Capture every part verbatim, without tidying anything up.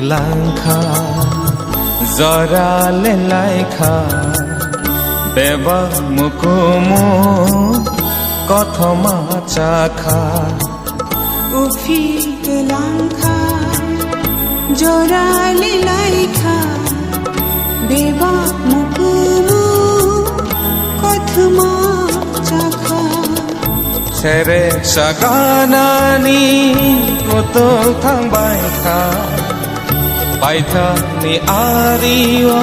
Langkha, jora le laikha, bebak mukumu kothoma chakha. Uphil kwlangkha, jora le laikha, bebak mukumu kothoma chakha. Serek saganani kutol thangbai kha, paithakni ario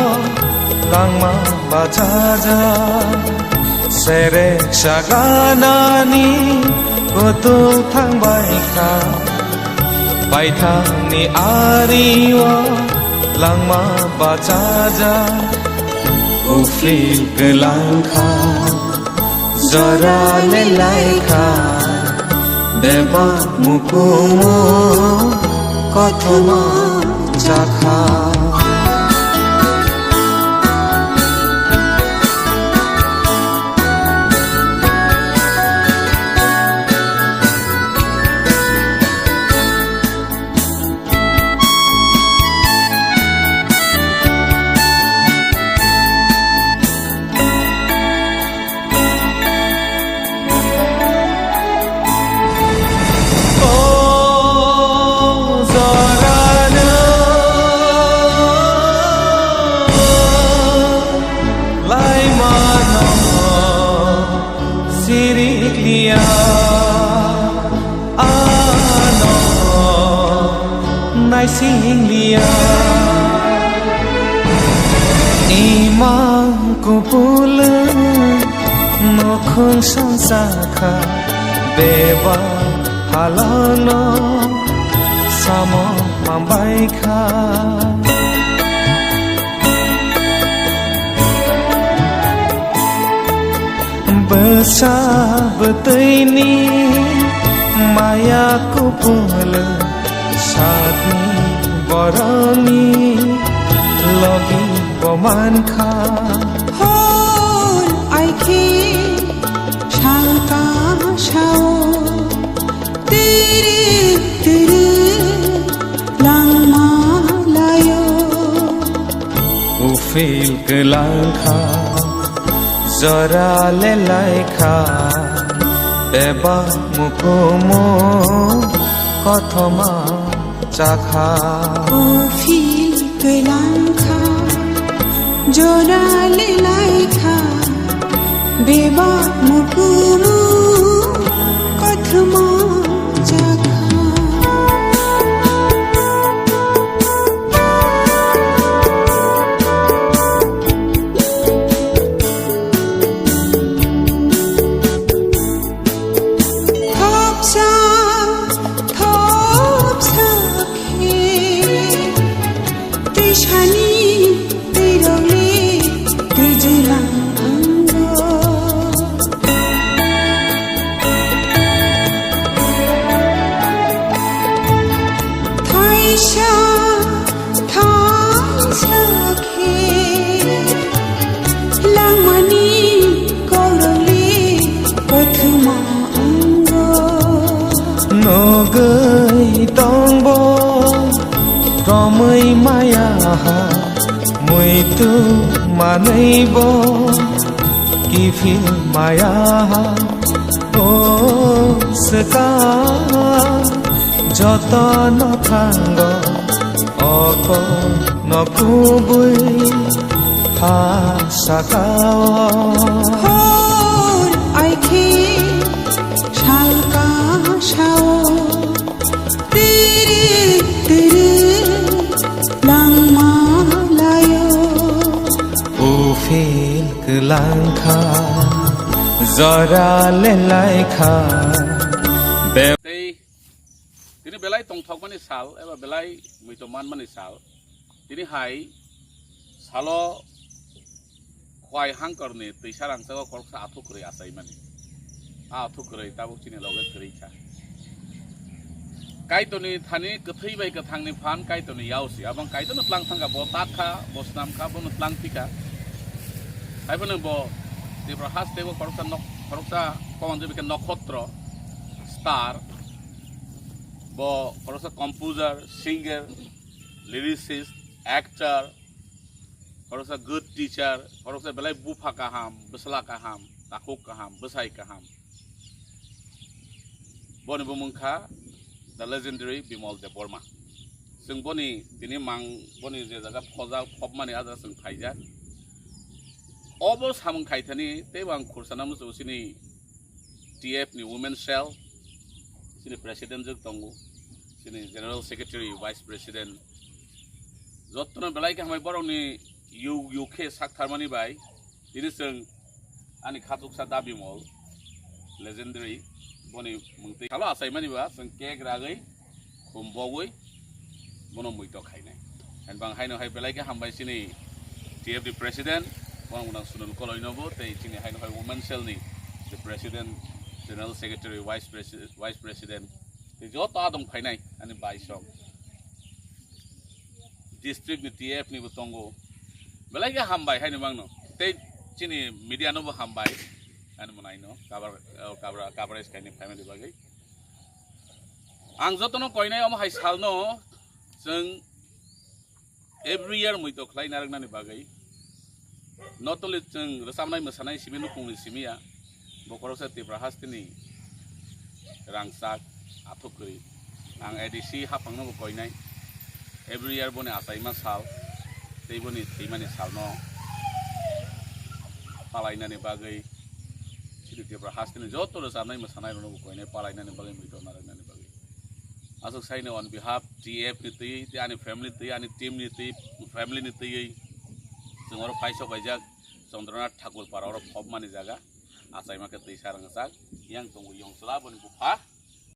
langma bachaja. Serek saganani kutol thangbai kha, paithakni ario langma bachaja. Uphil kwlangkha, jora le laikha, bebak mukumu kothoma chakha. O jorano laimano sirikliya, ano naisingliya. Imang kupulung nokhung songsa kha, beba halangno samo mambai kha. Bwsa bwtwini maya kupulung, sakni borokni logi bo mankha. Hor aikhe salka sao, tiri tiri langma layo. Uphil kwlangkha, jora le laikha, bebak mukumu kothoma chakha. Uphil kwlangkha, jora le laikha, bebak mukumu kothoma chakha. Thopsa, thopsa khe, twisani twirokni twijlang ango. Thaisa, thaisa khe langmani korokli kothoma wngo. Nugwi tongbo romwi maya ha, muitu manwibo kiphil maya ha. O swkang jotono thango, o kokno kubui ha sakao. Hor aikhe salka sao, tiri tiri langma layo. Uphil kwlangkha, jora le laikha. Be- Tei tini belai tongthokmani sal eba belai muito manmani sal. Tini hai salo Khwai hangkorni twisa rangchago khoroksa athuk kwrwi achaimani. A athuk kwrwi tabuk chini loge kwrwi kha. Kaitorni thani kwthwi bai kwthangni phan Kaitorni yao se. Abang Kaitorno tlang thangkha, bo tak kha, bo snam kha, bono tlang phi kha. Haiphano bo Tripura hasteo khoroksa nok-, khoroksa koman jebike nokhotro, star, bo khoroksa composer, singer, lyricist, actor, khoroksa good teacher, khoroksa belai bupha kaham, bwsla kaham, takhuk kaham, bwsai kaham. Boni bumung kha the legendary Bimal Debbarma. Chwng boni tini mang boni je jaga phoja phobmani aja chwng phaijak. Obo samung khaithani teibo ang khursa namo chini T F ni women cell, chini president jwk tongo, chini general secretary, vice president, jottono belai khe hambai borokni yug yug khe sak tharmani bai tini chwng ani khachuksa da Bimal legendary boni mungtwi salo achaimani ba chwng cake ragwi khum bogwi bono muitok khainai. Hain bang haino hai belai khe hambai chini T F ni president, bono gwnang Sunil Koloi no bo, tei chini haino hai women cell ni the president, general secretary, vice president, vice president, tei joto adong phainai ani bai song. District ni T F ni bo tongo, belai khe hambai haino bangno, tei chini media no bo hambai ani mwnaino cover, cover, coverage khaini phaimani bagwi. Ang jotono koinai omo hai salno chwng every year muitok khlai narwknani bagwi. Not only chwng rwchapnai mwsanai simi nukungni simi ya, bokhoroksa Tripura hasteni rangchak athuk kwrwi. Ang A D C haphangno bo koinai every year boni achaima sal tei boni thwimani salno palainani bagwi, chini Tripura hasteni joto rwchapnai mwsanairokno bo koinai palainani bagwi, muitok narwknani bagwi. Aswk saino on behalf T F ni twi, tei ani family twi, ani team ni twi, family ni twiwi chwng oro paisok baijak Chandranath Thakur para oro phobmani jaga achaima khe twi sarang sak yang tongo yong chwla boni bupha.